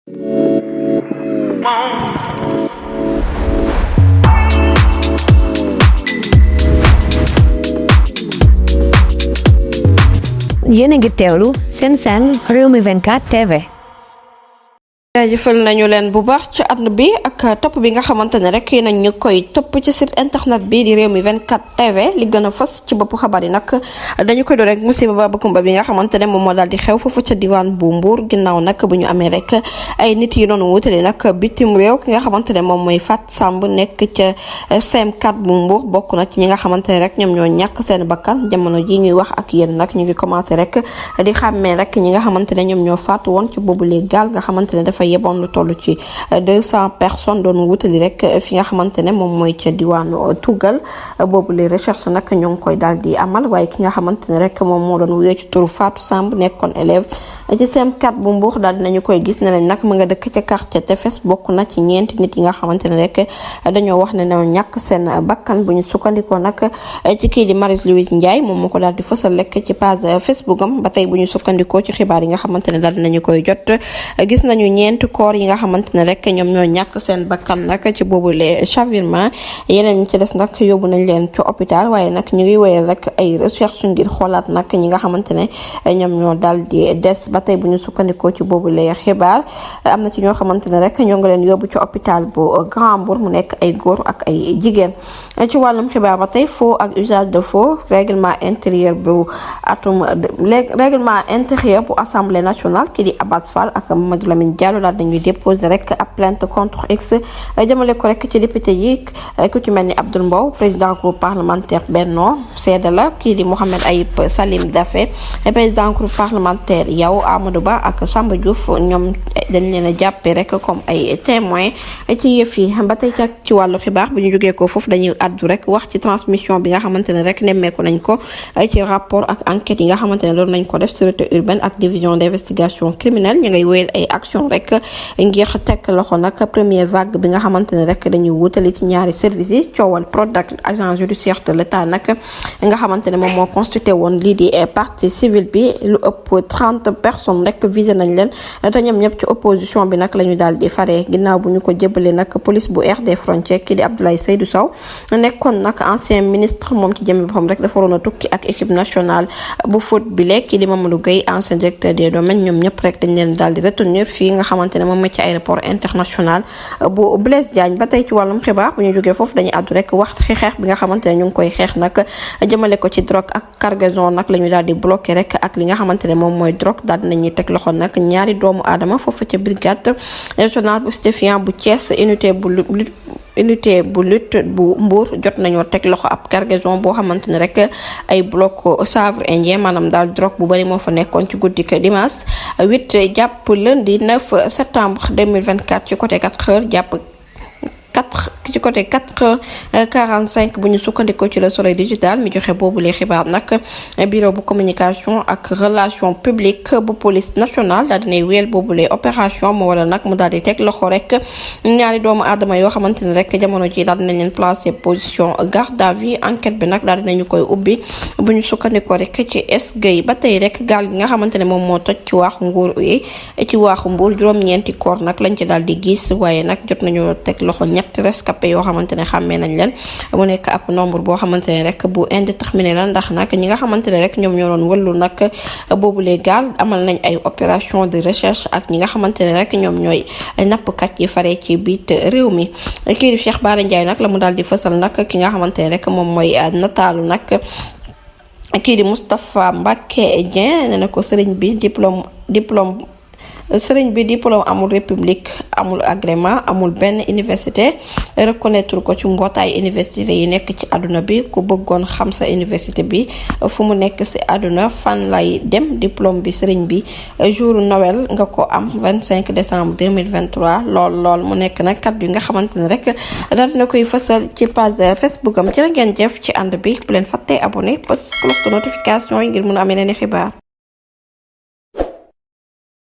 yéen a ngi teewlu seen Rewmi 24 TV. jaajëfal nañu leen bu baax ci ànd bi ak topp bi nga xamante ne rek nañ ñu koy topp ci site internet bi di Rewmi 24 TV li gën a fës ci bopp xabaar yi nag dañu koy doon rek musiba ba kumba bi nga xamante ne moom moo daal di xew foofu ca diwaan bu Mbour ginnaaw nag bu ñu amee rek ay nit yi doon wutale nag bitim réew ki nga xamante ne moom mooy Fat Samb nekk ca CM4 bu Mbour bokk na ci ñi nga xamante ne rek ñoom ñoo ñàkk seen bakkan jamono ji ñuy wax ak yéen nag ñu ngi commencé rek di xàmmee rek ñi nga xamante ne ñoom ñoo faatu woon ci boobu les gaal nga xamante ne dafa yeboon lu toll ci 200 personnes doon wutali rek fi nga xamante ne moom mooy ca diwaanu Tugal boobu les recherches nag ñoo ngi koy daal di amal waaye ki nga xamante ne rek moom moo doon wuyee ci turu Fatou Samb nekkoon élève ci CM4 bu Mbour daal dinañu koy gis ne lañ nag mu nga dëkk ca quartier Tefes bokk na ci ñeenti nit yi nga xamante ne rek dañoo wax ne ñoo ñàkk seen bakkan bu ñu sukkandikoo nag ci kii di Marie Louise Ndiaye moom moo ko daal di fësal rek ci page Facebook am ba tey bu ñu sukkandikoo ci xibaar yi nga xamante ne daal dinañu koy jot gis nañu ñeenti koor yi nga xamante ne rek ñoom ñoo ñàkk seen bakkan nag ci boobu les chavirement yeneen ñi ci des nag yóbbu nañ leen ci hôpital waaye nag ñu ngi wéyal rek ay recherche ngir xoolaat nag ñi nga xamante ne ñoom ñoo daal di des ba tey bu ñu sukkandikoo ci boobu les xibaar am na ci ñoo xamante ne rek ñoo ngi leen yóbbu ci hôpital bu Grand Mbour mu nekk ay góor ak ay jigéen ci wàllum xibaar ba tey faux ak usage de faux règlement intérieur bu assemblée nationale kii di Abass Fall ak Mamadou Lamine Diallo daal dañuy déposé rek ab plainte contre X jëmale ko rek ci député yi ku ci mel ni Abdoul Mbow président groupe parlementaire Benno seede la kii di Mohamed Ayib Salim Daffé président groupe parlementaire yow Amadou Ba ak Samba Diouf ñoom dañ leen a jàppee rek comme ay témoin ci yëf yi ba tey ci wàllu xibaar bu ñu jógee ko foofu dañuy addu rek wax ci transmission bi nga xamante ne rek nemmeeku nañ ko ci rapport ak enquête yi nga xamante ne loolu nañ ko def sûreté urbaine ak division d'investigation criminelle ñu ngay wéyal ay action rek ngir teg loxo nag première vague bi nga xamante ne rek dañuy wutali ci ñaari services yi coowal Prodac agent judiciaire de l'État nag nga xamante ne moom moo constitué woon lii di partie civile bi lu ëpp 30 personnes rek visé nañ leen te ñoom ñëpp ci opposition bi nag la ñu daal di faree ginnaaw bu ñu ko jëbalee nag police bu air des frontières kii di Abdoulaye Seydou Sow nekkoon nag ancien ministre moom ci jëmmi boppam rek dafa waroon a tukki ak équipe nationale bu foot bi léegi kii di Mamadou Gueye ancien directeur des domaines ñoom ñëpp rek dañ leen daal di retenir fii nga xamante ne moom ci aéroport international bu Blaise Diagne ba tey ci wàllum xibaar bu ñu jógee foofu dañuy àddu rek wax xeex bi nga xamante ne ñu ngi koy xeex nag jëmale ko ci drogue ak cargaison nag la ñu daal di bloqué rek ak li nga xamante ne moom mooy drogue daal dinañuy teg loxo nag ñaari doomu aadama foofu ca brigade régionale bu stupéfiant bu Thiès unité bu lutte bu Mbour jot nañoo teg loxo ab cargaison boo xamante ne rek ay bloc chanvre indien maanaam daal drogue bu bari moo fa nekkoon ci guddi dimanche 8 jàpp lundi 9 septembre 2024 ci côté 4 heures jàpp 4h45 bu ñu sukkandikoo ci le soleil digital mi joxe boobu les xibaar nag bureau bu communication ak relation publique bu police nationale daal dinay wéel boobu les opération moo wala nag mu daal di teg loxo rek ñaari doomu aadama yoo xamante ne rek jamono ji daal dinañ leen placer position garde à vue enquête bi nag daal dinañu koy ubbi bu ñu sukkandikoo rek ci SGI ba tey rek gaal gi nga xamante ne moom moo toj ci waaxu Mbuur juróom-ñeenti koor nag lañ ci daal di gis waaye nag jot nañu teg loxo ñetti rescapé yoo xamante ne xàmmee nañ leen mu nekk ab nombre boo xamante ne rek bu indéterminé la ndax nag ñi nga xamante ne rek ñoom ñoo doon wëllu nag boobu les gaal amal nañ ay opération de recherche ak ñi nga xamante ne rek ñoom ñooy nappkat yi faree ci biit réew mi kii di Cheikh Bara Ndiaye nag la mu daal di fësal nag ki nga xamante ne rek moom mooy nataalu nag kii di Moustapha Mbacké Dieng ne na ko sëriñ bi diplôme amul république amul agrément amul benn université reconnaître ko ci mbootaay université yi nekk ci àdduna bi ku bëggoon xam sa université bi fu mu nekk ci àdduna fan lay dem diplôme bi sëriñ bi jour Noël nga ko am 25 décembre 2023 lool mu nekk nag kàddu yi nga xamante ne rek daal dina koy fësal ci page Facebook am ci la ngeen jëf ci ànd bi bu leen fàttee abonné parce que cloche de notification yi ngir mun a amee leen xibaar